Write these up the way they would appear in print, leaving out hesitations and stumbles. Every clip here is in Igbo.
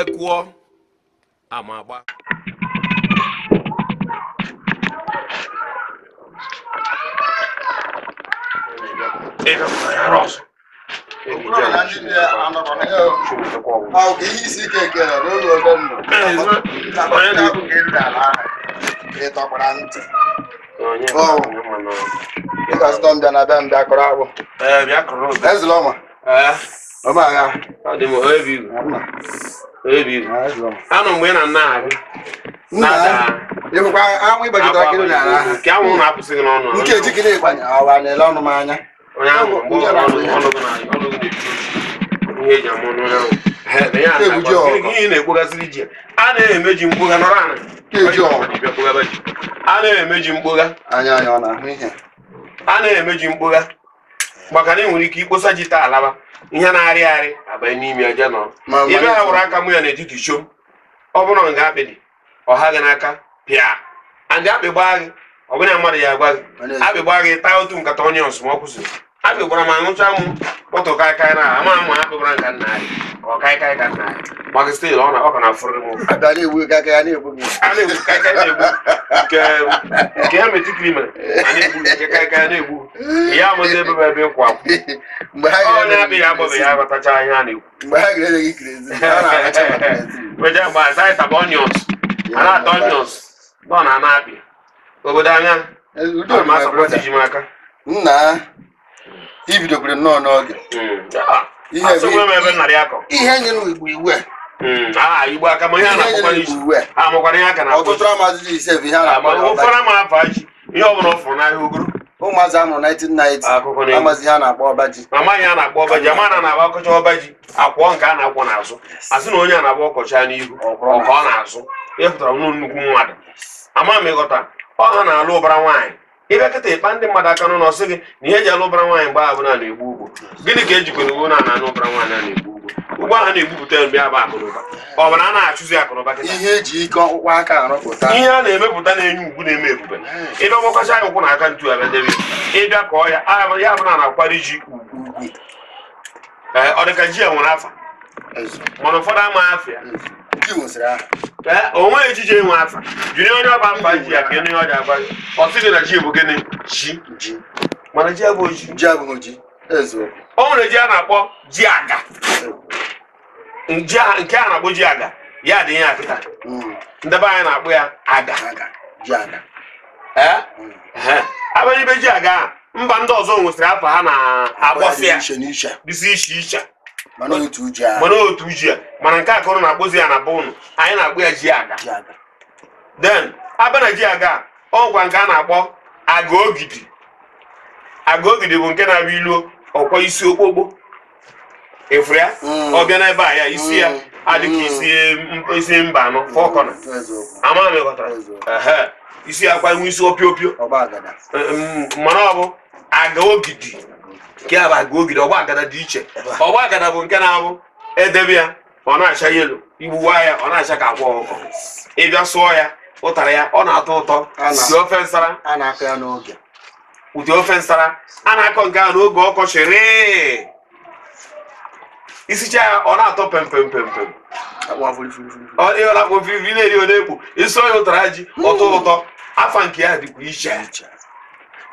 Ekwe kụọ ama agba. Anọ mgbe na nna ahụ nke anwụ na-apụsị gị n'ọnụ nkeji gị na-egbanye awa na-ele ọnụ m anya onye ahụ ihe eji amụ ọnụ ahụ ihe na-ekpogasịrị ji a na-eme ji mkpogha nọrọ ana a na-eme ji mkpogha a na-eme ji mkpogha maka na ị nwere ike ikposa ji taa alaba ihe na-arị arị abanye n'ime aja nọ ibe ha wụrụ aka mụ ya n'etiti chom ọ bụrụ nga akpị dị ọha gị n'aka pịa andị akpị gbaa gị ọ bụrụ na mmadụ ya agwa gị akpị gbaa gị taa otu nkata onions ma ọ kwụsịrị akpị gbara ma aṅụcha m kpọtụ kaikai na ama ama akpị gbara nka nna anyị ọ kaikai ka nna anyị maka stil ọ ka na-afụrịrị m ụfụ a na-egbu kaikai na-egbu nke ya metikiri mere a na-egbu nke kaikai na-egbu ya amazi ebe ebe ịkwụ akwụ onye abịghị agbọghọ ya aghọtacha ihe a na-ekwu mgbe mgbe asa taba onions a na-ata onions nọ na ana akpị obodo anya ana ji m aka nna ibidokwere nnọọ n'oge ihe nyere igbo iwe igbo aka ma ihe a na-akpọkwara ihe aka na ọtụtụ amazi ise bụ ihe a na-akpọ ụfọdụ ama afa ji ihe ọ bụla ọ fụrụ n'ahịa ogoro ụmụazị amụrụ 1990 amazi ihe a na-akpọ ọba ji amaghị a na-akpọ ọba ji ama na na-agba ọkọcha ọba ji akwụọ nke a na-akwọ n'azụ asị na onye a na-agba ọkọcha n'ihu ọka ọ na-azụ ihe pụtara nnukwu mmadụ ama m ịghọta ọ ha na-alụ ụbara nwaanyị ịbịa kịta ịkpa ndị mmadụ aka n'ụlọ sị gị na ihe eji alụ ụbara nwaanyị mgbe ahụ na na-egbu ugbo gịnị ka ejikwere ugbo na anụ ụbara nwaanyị a na-egbu ugbo ugbo ahụ na-egbupụta mgbe abụ akụnụba ọ bụ na a na-achụzi akụnụba kịta ihe eji ike ọkpụkpụ aka arụpụta ihe a na-emepụta na-enye ugwu na-eme ebube ịbịa gbakọcha ya ụkwụ na aka ntu abịa debe ịbịa kọọ ya ya bụ na na-akwari ji ugwu ọ dịka ji a nwere afa mana ụfọdụ ama afịa o nweghị ejiji enwe afa jiri onye ọba mba ji ya ka onye ọja agba gị ọ sị gị na ji bụ gịnị ji mana ji abụghị ji abụghị ji o nwere ji a na-akpọ ji aga nke a na-akpọ ji aga ya dị ihe akịta ndebe anyị na-akpọ ya aga abanye ibe ji aga mba ndị ọzọ nwesịrị afọ ha na-akpọsị ya dịsị iche iche mana otu ji a mana nke akụrụ na-akpụzi ya na be ụnụ anyị na-akpụ ya ji aga then abịa na ji aga ọgwa nke a na-akpọ aga ogidi aga ogidi bụ nke na-abịa ilu ọkwa isi okpokpo efuru ya ọ bịa n'ebe a ya isi ya adịka isi mba anọ fọkọna ama m ịghọtara isi akwa nwe isi opio opio mana ọ bụ aga ogidi nke a bụ aga ogidi ọgba agada dị iche ọgba agada bụ nke na-abụ edebe ya ọ na-acha yelo igbuwa ya ọ na-acha ka akwa ọkụkọ ịbịa sụọ ya ụtara ya ọ na-atọ ụtọ si ofe nsara ụdị ofe nsara a na-akọ nke ahụ n'oge ọkọchị rịị isicha ya ọ na-atọ pem pem pem pem ọ na-akpọ firifiri na-eri ọ na-ekpu ịsọ ya ụtara ji ụtọ ụtọ afa nke ya dịkwa iche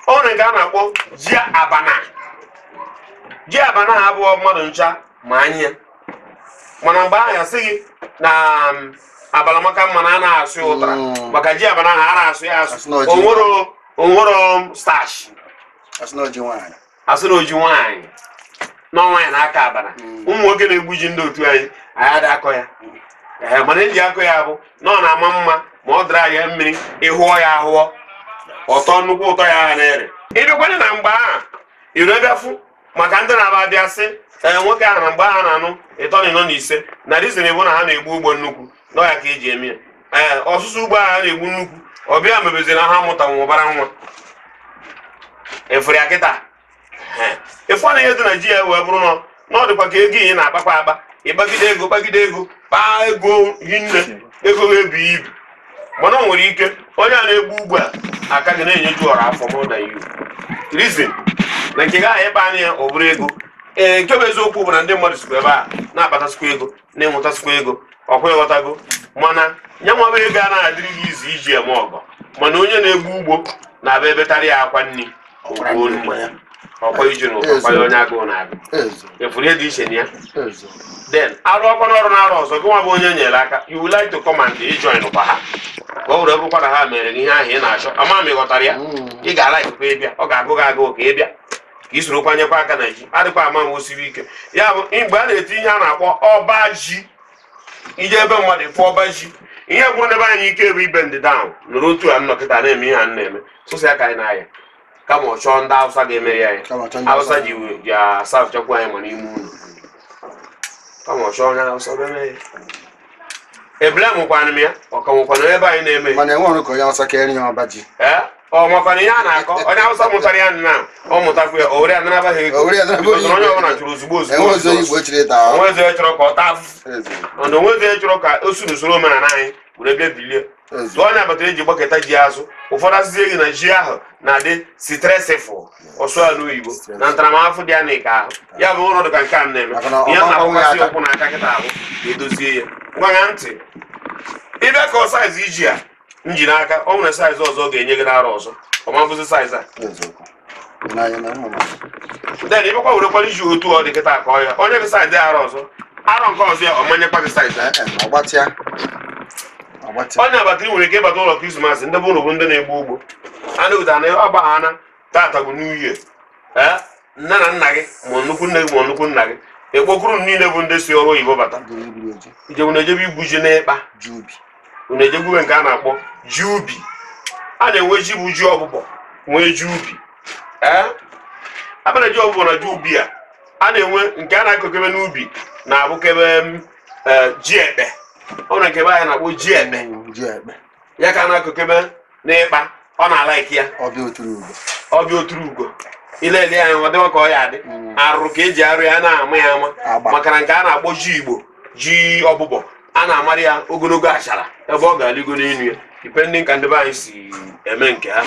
ọ nwere nke a na-akpọ ji abana ji abana ha abụọ mmadụ ncha ma anya mana mgbe ahụ ya sị gị na abalamaka mma na a na-asụ ya ụtara maka ji abana ahụ a na-asụ ya asụ onwero starch asị na oji nwaanyị n'ọnwa ya na-aka abana ụmụ nwoke na-egbu ji ndị otu anyị anyị adị akọ ya mana eji akọ ya bụ na ọ na-ama mma ma ọ dara ya mmiri ịhụọ ya ahụọ ọtọ nnukwu ụtọ ya agha na-ere ịbịakwana na mgbe ahụ iru ebe fụ maka ndị na-aba abịa sị ee nwoke ahụ na mgbe ahụ na-anụ ịtọ na ịnọ na ise na rizin bụ na ha na-egbu ugbo nnukwu nọ ya ka eji eme ya ee ọsụsụ ugbo ahụ ha na-egbu nnukwu ọbịa mebeziri na ha mụtanwu ụbara nwa efere ya kịta ịfụ na ihe dị na ji ya wee bụrụ na ọ dịkwa ka ego ị na-akpakwa akpa ịkpagide ego kpagide ego kpaa ego hinne ego ga-ebi ibu mana o nwere ike onye a na-egbu ugbo a aka gị na-enyeju ọra afọ more than you reason na nke gaghị ịkpa anya ya ọ bụrụ ego. Ee, nke bụ eziokwu bụ na ndị mmadụ sikwa ebe a na-akpatasịkwa ego, na-enwetasịkwa ego. Ọkwa ịghọtago mana ya nwa bụ ego a na-adịrị gị izu iji eme ọgọ mana onye na-egbu ugbo na-abịa ebetarị ya akwa nri ọkwa iji n'ụwa kwanye onye agụụ na-agụ efuru ihe dị iche na ya. Then arụ ọkwa n'ọrụ na-arụ ọzọ gị nwa bụ onye nyere aka, you would like to come and join kwa ha ka ọ were bụrụkwa na ha mere gị ihe ahụ ị na-achọ. Ama m ịghọtara ya, ị ga-ala ikuku ịbịa, ọ ga-agụ gị agụụ ka ịbịa ka ị soro kwanyekwa aka na ji. Adịkwa ama m osiri ike ya bụ mgbe a na-eti ihe a na-akpọ ọba ji, ije ebe mmadụ fụ ọba ji, ihe gwụrụ n'ebe anyị ike bụ ibe ndị down nụrụ otu a nnọkịta na-eme ihe a na-eme sụsị ya ka anyị na-aya kama ọ chọọ ndị Hausa ga-emeri anyị. Hausa ji asafụchakwu anyị ma n'ime ụlọ kama ọ chọọ onye Hausa bịa mee ya. Ebule mụkwanụ m ya, ọ ka nwekwanụ ebe anyị na-eme. Mana enwere ka onye Hausa ka eri ya ọba ji. Ee, ọ makwana ihe a na-akọ onye Hausa mụtara ya nna ọ mụtakwu ya, o were ya narabaghị ego. Onye ọbụla chụrụ ozugbo ozugbo. Onwezi onye chọrọ ka ọ taa afụfụ, mana onwezi onye chọrọ ka o si n'usoro omenala anyị were bịa bilie. Tụọ onye agbata eji gbakọta ji azụ, ụfọdụ asịzie gị na ji ahụ na-adị sitresifu ọsụ ya n'oyibo na ntaramahụhụ dị ya na ike ahụ. Ya bụ ụlọ dị ka nke a na-eme ihe na-akwụkwasị ụkwụ na aka kịta ahụ edozie ya. Gwa ntị, ịbịa ka ọ saizi iji a m ji n'aka, ọ nwere saizi ọzọ ọ ga-enye gị n'arọ ọzọ, ọ ma bụzi saizi a. Then ịbịakwa werekwara iji otu ọ dị kịta ka ọ ya onye gị saizi arọ ọzọ, arọ nke ọzọ ya ọ manyekwa gị saizi. Onye agbata nwere ike ịbata ụlọ Krismas, ndị bụ ụlọ bụ ndị na-egbu ugbo anụgụta na ọgba ha na tata bụ New Year. Ee, nne na nna gị ma nnukwu nne gị ma nnukwu nna gị ekpokuru niile bụ ndị si ọrụ oyibo bata ije unu ejebe igbu ji n'ịkpa, unu ejegbuwe nke a na-akpọ ji ubi. A na-enwe ji bụ ji ọbụbọ nwee ji ubi. Ee, abịa na ji ọbụbọ na ji ubi a a na-enwe nke a na-akọkebe n'ubi na-abụkebe ji ekpe. Ọ nwere nke ebe anyị na-akpọ ji ekpe, ya ka a na-akọkebe n'ịkpa, ọ na-ala ike ya ọbịa oturu ugo. Ilele anya ọ dịwa ka ọ ya adị arụrụ ka eji arụ ya na-ama ya ama, maka na nke a na-akpọ ji Igbo ji ọbụbọ a na-amara ya ogologo achara ebe ọ ga-alịgo n'elu ya dipending ka ndị be anyị si eme nke ha.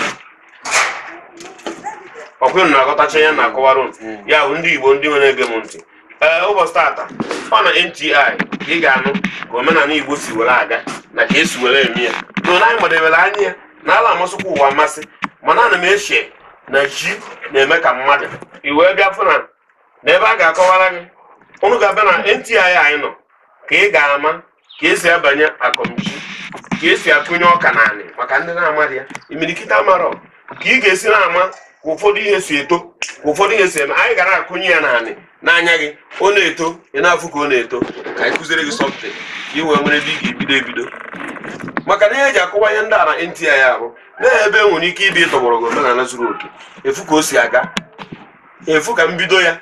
Ọkwụnụ na-akọtacha ya na-akọwara unu ya bụ ndị Igbo ndị nwere ege m ntị. Ee, ụbọchị tata ọ na NTI ka ị ga-anụ ka omenala Igbo si were aga na ka esi were eme ya na anyị madebere anya ya na ala amasịkwa ụwa amasị, mana ana m eche na ji na-eme ka mmadụ i wee bịa fụ na ebe a ga-akọwara gị ụnụ ga-abịa na NTI anyị nọ ka ị ga-ama ka esi abanye akọmji, ka esi akụnye ọka naanị maka ndị na-amaghị ya imirikiti amarọ ka ị ga-esi na-ama ka ụfọdụ ihe si eto, ka ụfọdụ ihe si eme. Anyị gara akụnye ya naanị n'anya gị, ọ na-eto, ị na-afụ ka ọ na-eto, ka anyị kụziere gị something ka ị wee nwere ebe ị ga-ebido ebido. Maka na ihe eji akọwa ihe ndị a na NTI ahụ na ebe e nwere ike ibi ịtọgbọrọ gị omenala zuru oke, efu ka o si aga, efu ka mbido ya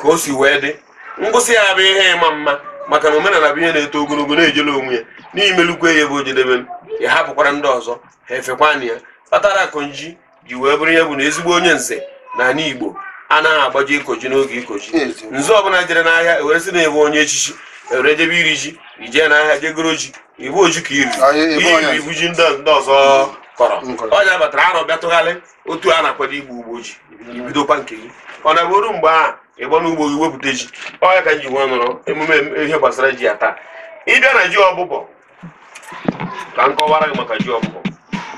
ka o si wee dị, ngwụsị ya bụ ihe ịma mma, maka na omenala bụ ihe na-eto ogologo na-ejele onwe ya n'imelukwa ya ebe o jedebe, ya hapụkwara ndị ọzọ ha efekwana ya. Kpatara akọnji ji wee bụrụ ihe bụ na ezigbo onye nze na ala Igbo anaghị agbaji ịkọji n'oge ịkọji. Nze ọbụla jere n'ahịa ewere sị na ebe onye echichi ewere jebe iri ji, ijee n'ahịa jegoro ji, ibu oji ka iri ibu ji ndị ọzọ kọrọ. Onye batara arọ bịa tụgharị otu a na-akwado igbu ugbo ji ibidokwa nke gị, ọ na-abụrụ mgbe ahụ ịgba n'ugbo gị wepụta ji. Ọ ya ka ji nwe nọrọ emume ihe gbasara ji ya taa. Ịbịa na ji ọbụbọ ka m kọwara gị maka ji ọbụbọ.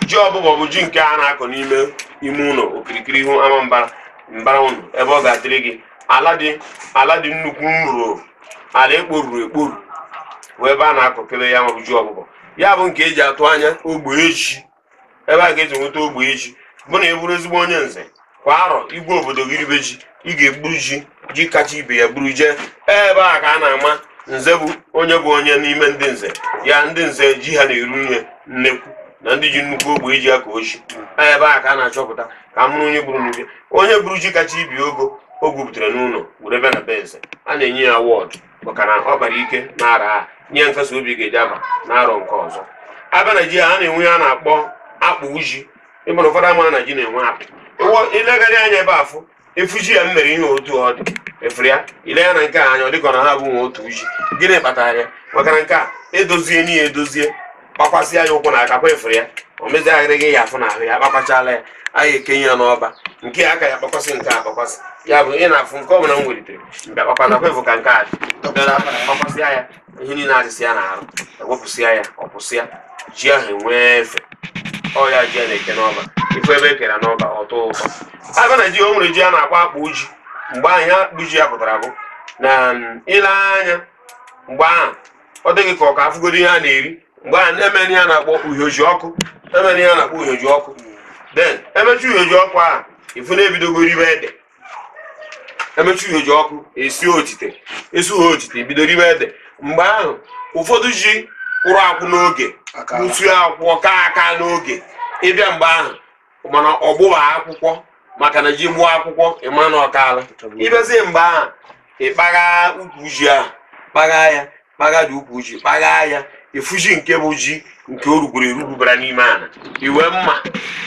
Ji ọbụbọ bụ ji nke a na-akọ n'ime ime ụlọ okirikiri ihu ama mbara mbara ụlọ ebe ọ ga-adịrị gị ala dị nnukwu nro, ala ekporuru ekporu bụ ebe a na-akọkebe ya bụ ji ọbụbọ. Ya bụ nke eji atụ anya ogbe eji, ebe a ga-eji nweta ogbe eji bụ na ị bụrụ ezigbo onye nze kwa arọ igwe obodo gị ribe ji, ị ga-egburu ji ji kacha ibe ya gburu jee ebe a ka a na-ama nze bụ onye n'ime ndị nze ya, ndị nze ji ha na-eru nne nnekwu na ndị ji nnukwu ogbe eji aka oji. Ebe a ka a na-achọpụta ka a mụrụ onye gburu n'ubi, onye gburu ji kacha ibi ogo o gwupụtara n'ụlọ were bịa na be nze, a na-enye ya wọdụ maka na ọ kpara ike na ara ha nye ya nkasi obi ga-eji aba na arọ nke ọzọ. Abịa na ji a na-enwe ya na-akpọ akpụ ji, ịmara ụfọdụ ama na ji na-enwe akpụ. Ilegharị anya ebe afụ efu ji ya m mere ihe otu ọ dị efere ya, ile ya na nke a anya ọ dịka na ha bụ nwe otu ji. Gịnị kpatara ya? Maka na nke a edozie n'ihe edozie kpakwasị ya ụkwụ na aka kwa efere ya, o mezigharịghị ya afụ n'ahụ ya, akpakwachala ya, anyị ekenye ya n'ọba nke aka ya kpakwasị nke a kpakwasị Ya bụ ị na-afụ nke ọ bụla m welitere bịa kpakọtakwa ịfụ ka nke a dị kpakọsịa ya ihe niile adịsị ya n'arụ ewepụsịa ya ọ pụsịa ji ahụ enwee efe. Ọ ya ji a na-eke n'ọba ifu ebe ekere n'ọba ọtọ ụtọ. Abịa na ji o nwere ji a na-akpọ akpụ ji. Mgbe ahụ ihe akpụ ji ya pụtara bụ na ile anya mgbe ahụ ọ dịghị ka ọ ka afụgodo ihe a na-eri. Mgbe ahụ emere ihe a na-akpọ uhioji ọkụ, emere ihe a na-akpọ uhioji ọkụ. Then emechi uhioji ọkụ ahụ ifu na-ebidogo ribe ede. Emechi uhioji ọkụ esi otite, esi uhe otite ebido ribe ede. Mgbe ahụ ụfọdụ ji kwụrụ akwụ n'oge, ntu akwụ ka aka n'oge ịbịa mgbe ahụ mana ọ gbụba akwụkwọ maka na ji gbuo akwụkwọ ịma na ọkaala. Ịbịazie mgbe ahụ ịkpagha ukwu ji ahụ, kpagha ya, kpagha dị ukwu ji, kpagha ya efuji nke bụ ji nke o rugwuru erugwubara n'ime ala. Iwe mma,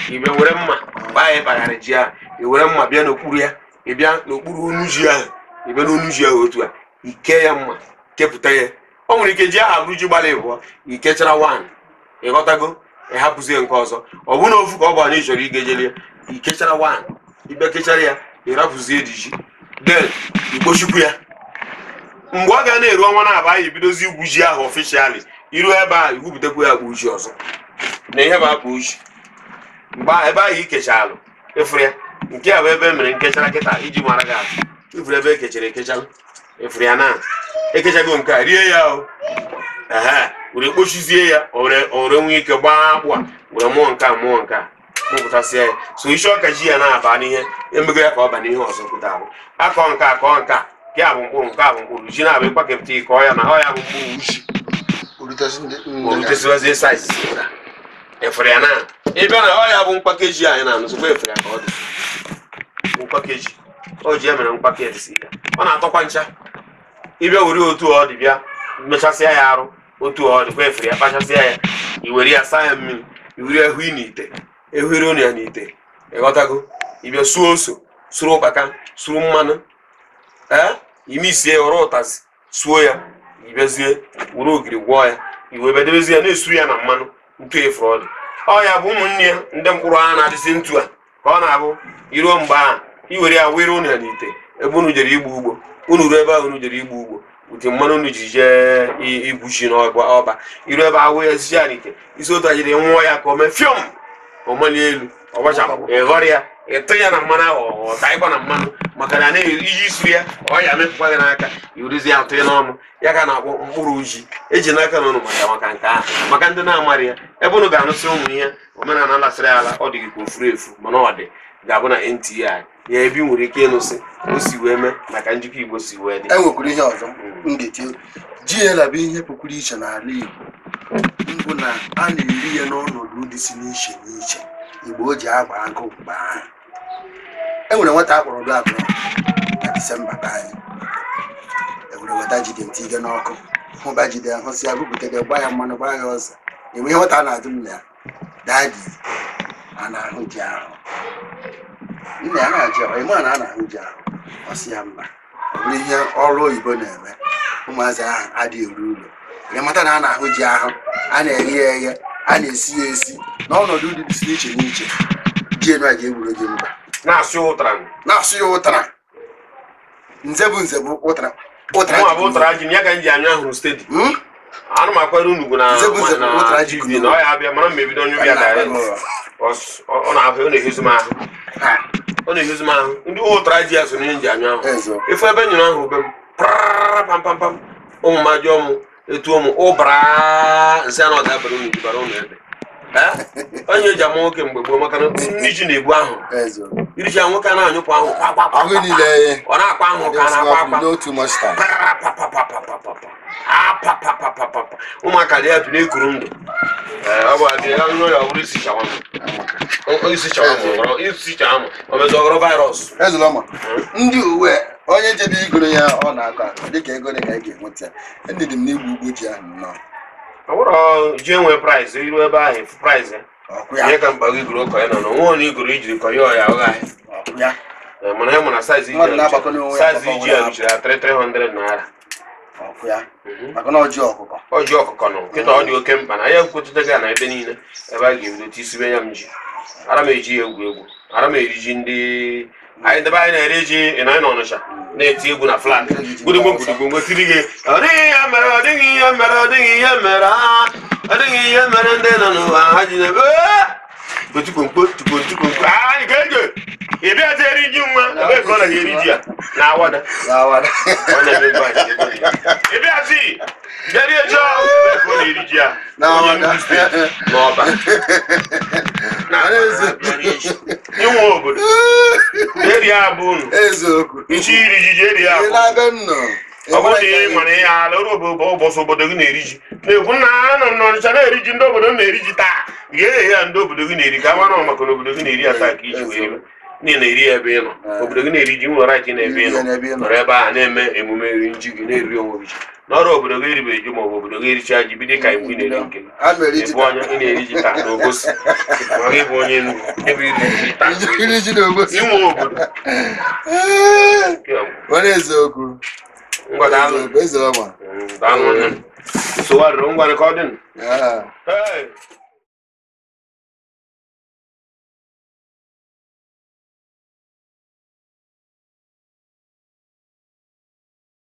iwe were mma kpaa ya ịkpagharị ji ahụ, i were mma bịa n'okpuru ya, ị bịa n'okpuru onu ji ahụ, ị bịa n'onu ji ahụ otu a, ike ya mma kepụta ya. O nwere ike ji ahụ abụrụ ji gbara ịbụọ, ikechara wan, ịghọtago, ịhapụzie nke ọzọ. Ọ bụrụ na ofu ka ọ bụ anyị chọrọ igejelie, ikechara wan, ịbịa kechara ya, ịrapụzie dị ji, then ikpochikwu ya. Mgbe ọ ga na-eru ọnwa na-aba anyị ebidozi igwu ji ahụ ọfishali. Iru ebe a igwupụtakwu ya akpa uji ọzọ na ihe bụ akpa uji. Mgbe ahụ ebe ahụ ikechalụ efuru ya, nke a bụ ebe e mere nkechara kịta iji mara gị atụ. Ifuru ebe ekechara ekechalụ efuru ya na ekechago nke a rie ya o, ehe, were kpochizie ya, o were nwee ike gbaa akpụ a were mụọ nke a mụọ nke a mụpụtasịa ya. So isi ọka ji ya na-aba n'ihe emego ya ka ọ ba n'ihe ọzọ pụta ahụ. Akọ nke a kọọ nke a, nke a bụ mkpụrụ, nke a bụ mkpụrụ. Ji na-abụ ịkpakepụta ịkọọ ya na ọ ya bụ mkpụrụ uji. Orutesiwazie saiz efere ya na ịbịa na ọ ya bụ mkpakeji anyị na-anụzikwa efere ya ka ọ dị mkpakeji o ji ya mere mkpakeji ya ọ na-atọkwa ncha. Ịbịa were otu ọ dị bịa mechasịa ya arụ otu ọ dịkwa efere ya kpachasịa ya, i were ya saa ya mmiri, i were ya hụi n'ite, ehuere onu ya n'ite, ịghọtago. Ịbịa suo ose, suru ụkpaka, suru mmanụ, ee imisie ya were ụtazị suo ya, ịbịazie were ogiri gwọọ ya, iwe bedebezie ya na-esu ya na mmanụ ntu efere ọ dị. Ọ ya bụ ụmụnne ya ndị mkpụrụ a na-adịsị ntu a ka ọ na-abụ iruo mgbe ahụ iwere ya were unu ya n'ite ebe unu jere igbu ugbo, unu ruo ebe ahụ unu jere igbu ugbo ute mmanụ unu ji jee igwu ji n'ọba, iru ebe ahụ ya esi ya n'ite isi otu ajiri nwụọ ya ka o mee fiọm ọ malie elu ọ gbachapụ, ị ghọrọ ya ịtụ ya na mmanụ ahụ ọ taịkwa na mmanụ maka na iji isuru ya ọ ya mepụkwa gị n'aka, iwerizi ya atụ ya n'ọnụ ya ka na-akpọ mkpụrụ ji. Eji n'aka na ụnụ maka nke ahụ, maka ndị na-amarị ya ebe ụnụ ga-anụsị ụmụ ihe omenala lasịrị ala ọ dị gị ka ofuru efu mana ọ dị ga-abụ na NTI ya ebe ị nwere ike ịnụsị o si wee mee maka njikọ Igbo si wee dị. E nwekwara ihe ọzọ m ga-etinye ji ya bụ ihe pụkwuru iche n'ala Igbo mbụ na a na-eri ya n'ọnọdụ dị si n'iche n'iche. Igbo o ji agba agụ mgbe ahụ e nwere nwata akpọrọ do abụọ na Disemba ka anyị ewere weta jide ntị ige n'ọkụ hụba jide hụsị ya bupụta gba ya mmanụ gba ya ọzọ. Enwe ihe nwata na-ajụ m na ya, dadi a na-ahụ ji ahụ? Nna ya na-ajụ ya, ịma na a na-ahụ ji ahụ? Ọ sị ya mba. Ọ bụrụ ihe ọrụ oyibo na-eme ụmụazị ahụ adịghị eru ụlọ were mata na a na-ahụ ji ahụ, a na-eghe ya eghe, a na-esi ya esi n'ọnọdụ dị n'iche n'iche. Ji enu a ga-egburu gị mba na-asụ ụtara, na-asụ ya ụtara, nze bụ nze bụ ụtara ụtara bụ ụtara ji ya ka m ji anya hụrụ stedi. Ana m akwara unu na ụtara ji na ọ ya abịa mara m ebido onye ụbịa direct. Ọ na-ahụ ọ na-ehizu m ahụ, ọ na-ehizu m ahụ. Ndị ụtara ji ya so n'ihe m ji anya ahụ. Ife ebe nyere ahụ be m pam pam pam ụmụ m ajụọ m etuo m ụbara nsị anọ dabara unu jibara ụnụ ebe onye eji ama nwoke mgbe gboo maka na ndị ji na-egbu ahụ iricha nwoke a na-anyụpụ ahụ ọ na-akpa ahụ ka a na-akpa akpa ụmụaka dị ya bi na-ekuru ndụ. Ọ bụ abịa ya nụọ ya ọ bụrụ isi chawama isi chawama o mezi ọghọrọ virus. Ndị uwe onye jebe igoro ya ọ na-akọ akọ dịka ego dị ka ị ga-enweta ya. Ndị dị m n'igbu ugbo ji ahụ nnọọ. Ọ bụrụ ji enwe price iru ebe ahụ efu price ya ihe ka mkpa gị goro kọ ya nọ na onwe onye igoro ijiri kọ ya ọya ọgha ya mana ya mana saiz iji ya ruchiri 300 naira. Ọjị ọkụkọ nọ nkịta ọ dị oke mkpa na ya ekwetụta gị na ebe niile ebe a ga-ebido tisibe ya m ji ara m eji ya egwu egwu ara m eri ji ndị Anyị debe anyị na-eri ji, ị na anyị nọ Ọnịcha na-eti egwu na flat gbudugbom gbudugbom tiri gị, ọ dịghị ihe mere, ọ dịghị ihe mere, ọ dịghị ihe mere, ọ dịghị ihe mere ndị nọ n'ụwa ha ji na-ebe otukwomkpo tukwomtukwomkpo. Anyị ga-eje ị bịa jee eri ji nwa ebe ka ọ na-eri ji ya na awada. Ị bịa si bịa rie ji ebe ka ọ na-eri ji ya n'ọba inwe obodo eri abụ unu nchi iri ji ji eri abụ. Ọ bụrụ na ị nwere ihe ala oru ụbọchị obodo gị na-eri ji na-ekwu na anọ m n'Ọnịcha na-eri ji, ndị obodo m na-eri ji taa, ga-eghe ya ndị obodo gị na-eri ka mara maka na obodo gị na-eri ya taa ka iji wee eme n'ihi na-eri ya ebe ị nọ. Obodo gị na-eri ji nwere right na ebe ị nọ nọrọ ebe ahụ na-eme emume eri ji gị na-eri onwe gị ji n'ọrụ obodo gị eribeghị ji maọbụ obodo gị ericha ji bido ka igwe na-eri nke gị ịbụ onye ị na-eri ji taa na Obosi ma gị bụ onye Enugu ebe iri ji taa inwe obodo. Ngwa daalụ daalụ nwanne m, nsogbu adịrọ, ngwa ka ọ dị.